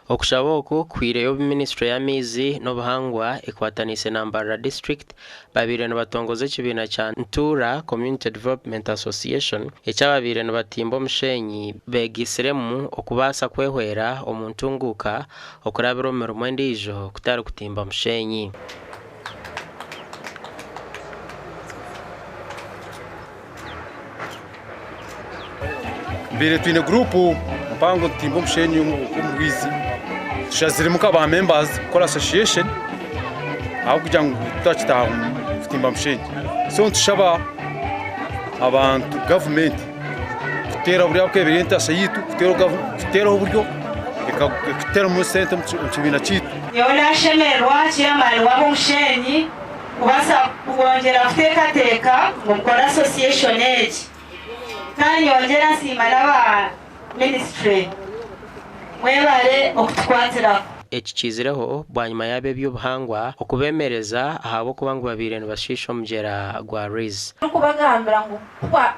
Okushaba oku kuhweireyo obu minisiture y'amaizi n'obuhangwa ekwataniise na Mbarara District babaire nibatongoza ekibiina kya Ntuura Community Development Association eki ababaire nibatimba omushenyi begaitsiremu okubaasa kwehwera omu ntunguuka okurabira omu mirimo endiijo kutari kutimba mushenyi. Mbaire twine guruupu mpango nitutimba omushenyi omu rwizi tushaziremu nka ba members kukora association ahabw'okugira ngu tutakitaaha kutimba mushenyi. So nitushaba abantu gavumenti kuteera buri ahabw'okuba entasa yaitu kuteeraho oburyo ekateeramu sente omu kibiina kyaitu. Nyowe nashemererwa chairman w'ab'omushenyi kubaasa kwongyera kuteekateeka ngu mukore association egi. Kandi nyongyera nsiima n'aba ministry mwebare okutukwatiraho. Eki kiizireho bwanyima y'ab'eby'obuhangwa okubeemereza ahabw'okuba ngu babaire nibashiisha omugyera gwa Rwizi. Turikubagambira ngu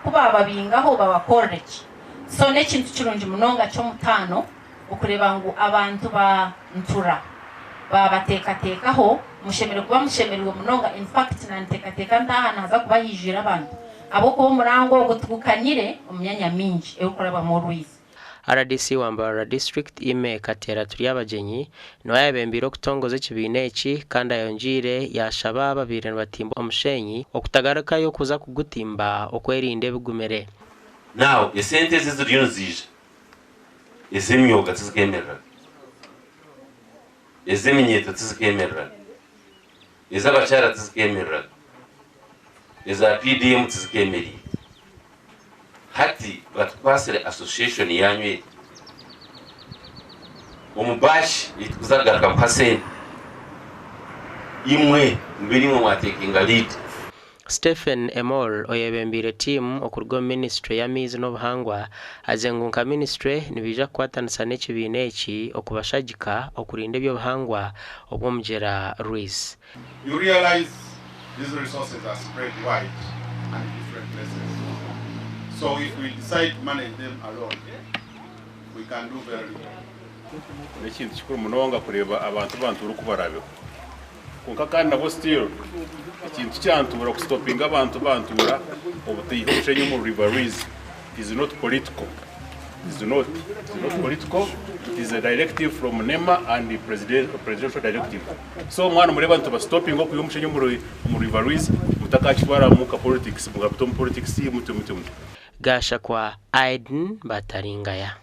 ku baababingaho babakorere ki? So n'ekintu kirungi munonga ky'omutaano okureeba ngu abantu ba Ntura baabateekateekaho. Mushemereire kuba mushemereirwe munonga. In fact naaniteekateeka ntaaha nihaza kuba haijwire abantu ahabw'okuba omurangwa ogwo tigukanyire omu myanya mingi erikurabamu orwizi. Rdc wa Mbarara District, Aimee Kateera Turyabagyenyi niwe ayebembeire okutongoza ekibiina eki kandi ayongyeire yaashaba ababaire nibatimba omushenyi okutagarukayo kuza kugutimba okwerinda ebigumire. Now esente ezi eziriyo niziija ez'emyoga tizikemereraga, ez'eminyeeto tizikemereraga, ez'abakyara tizikemereraga, eza PDM tizikemereire. Hati batukwasire association yaanyu egi omu bash ei turikuza kugaruka kuha sente, imwe mube niimwe mwatekinga lead. Stephen Emol oyebembeire tiimu okuruga omu minisiture y'amaizi n'obuhangwa agizire ngu nka minisiture nibaija kukwatanisa n'ekibiina eki okubashagika okurinda eby'obuhangwa obw'omugyera Rwizi. You realize these resources are spread wide and in different places so if we decide to manage them alone we can do very little. N'ekintu kikuru munonga kureeba abantu bantuura oku baraabeho. Kwonka kandi nabwo still ekintu kyantuura kustopinga abantu bantuura obutaiha omushenyi omu River Rwizi is not political is not is not political it is a directive from NEMA and the president presidential directive so mwana mureeba nitubastopinga okwiha omushenyi omu River Rwizi mutakakitwaramu ka politics mukabita omu politics mutyo mutyo mutyo. Gashakwa Aiden Bataringaya.